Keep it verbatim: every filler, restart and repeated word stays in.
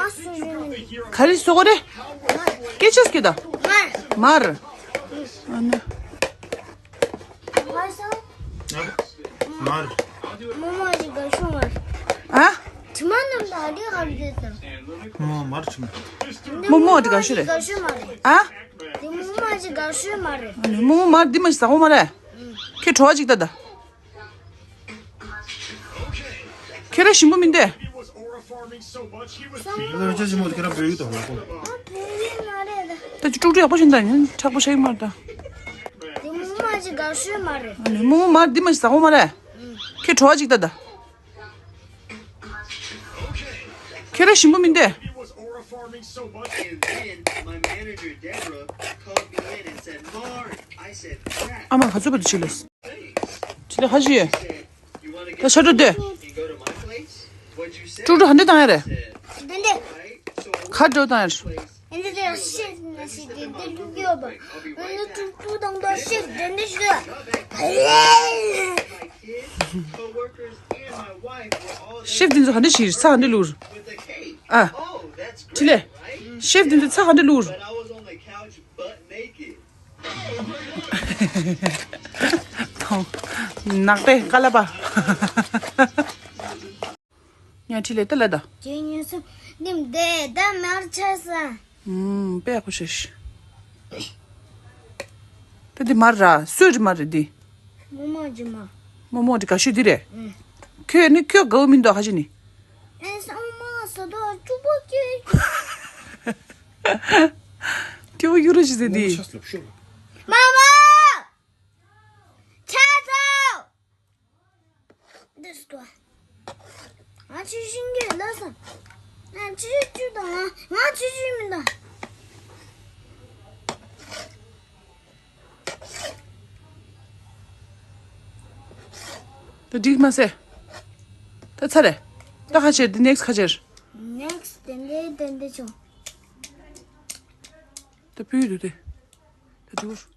ག་རེ་ཟེར་གོ་རེད། སྐད་ཆ་སྐྱེ་ད། མར། མར། ཨ་ནི། མར། མོ་མོ་ཅིག་དགའ་ཤོས་མ་རེད། ཨ། དྲི་མ་རྣམས་ད་འདི་ག་རེ་རེད་ད། མོ་མར་ཆུ་མ། མོ་མོ་དེ་དགའ་ཤོས་རེད། དགའ་ཤོས་མ་རེད། ཨ། དེ་མོ་མོ་ཅིག་དགའ་ཤོས་མ་རེད། ཨ་ནི་མོ་མོ་མར་འདི་མ་ཞིག་ཟ་འོ་མ་རེད། ཁྱོད་བྲོ་བ་ཅིག་ལྟ་ད། ཁྱོད་རང་ཞིམ་པོ་མིན་ཏེ། ལོ་ཅི་ཞིམ་པོ་ཁྱོད་རང་བོད་ཡིག་དང་ལོ་ཀོ། ད་ཅི་ཀྲུག་ཀྲུག་ཡག་པོ་ཞིག་ད་ཡིན་མཁྲེགས་པོ་ཤེས་མ་རེད་ད། དེ་མོ་མོ་ཅིག་དགའ་ཤོས་མ་རེད། ཨ་ནི་མོ་མོ་མར་འདི་མ་ཞིག་ཟ་འོ་མ་རེད། ཁྱོད་བྲོ་བ་ཅིག་ལྟ་ད། ཁྱོད་རང་ཞིམ་པོ་མིན་ཏེ། And then my manager Deborah called me in and said, "Mark." I said, "Crap." ཨ་མ་ག་ཚོད་པ་དུ་ཕྱི་ལས། ཕྱི་ལས་ཁ་ཤི་ཡོད། ད་ཤ་སྒྲོ་སྡོད། ཀྲུག་ཀྲུག་ཧ་འདྲེ་བཏང་ཡ་རེད། འདི་འདི། ཁ་སྒྲོ་བཏང་ཡ་རེད། འདི་འདི་ཤེས་ན་ཤེས་འདི་འདི་ཀྲུག་ཀྲུག་ཡོད་པ། འདི་ཀྲུག་ཀྲུག་དང་འདི་ཤེས་འདི་འདི་ཤེས། ཤེབ་འདི་ཚོ་ག་འདྲ་ཞིག་ཚ་ག་འདྲ་ལུར། ཨ། ཕྱི་ལས། ཤེབ་འདི་ཚོ་ཚ་ག་འདྲ་ལུར། ཐོང་། ནག་པའི་ཀ་ལ་པ། ཉ་ཁྲི་ལས་ཏི་ལ་ད། ཇེ་ཉུང་སུ་ནིམ་དེ་ད་མར་ཆ་ས། ཨུམ་དཔེ་ཡག་པོ་ཤེས། ད་འདི་མར་ར་སུ་རི་མར་རེད་འདི། མོ་མོ་ཇི་མ། མོ་མོ་འདི་ག་ཤོད་འདི་རེད། ཨུམ། ཁྱོད་ནི་ཁྱོད་དགའ་བོ་མིན་འདུག་ཁ་ཤི་ནི། ཨེ་ས་མ་ས་ད་ཅུ་པོ་ཀེ། ཁྱོད་ཡུ་རོ་ཞིག་ཟེར་འདི། མ་མ། ཆ་ཚ། འདི་སྐོར། ང་ཆུ་ཤིང་གི་ལ་སོང་། ང་ཆུ་ཤིང་ཆུ་དང་ང་ཆུ་ཤིང་མི་དང་། ད་འགྲིག་མ་ཟེར། ད་ཚར་རེད། ད་ཁ་ཕྱེར་འདི་ནེག་སི་ཁ་ཕྱེར། ནེག་སི་དེ་འདྲའི་དེ་འདྲ་བྱུང་། ད་བུད་འདུག་དེ། ད་འགྲིག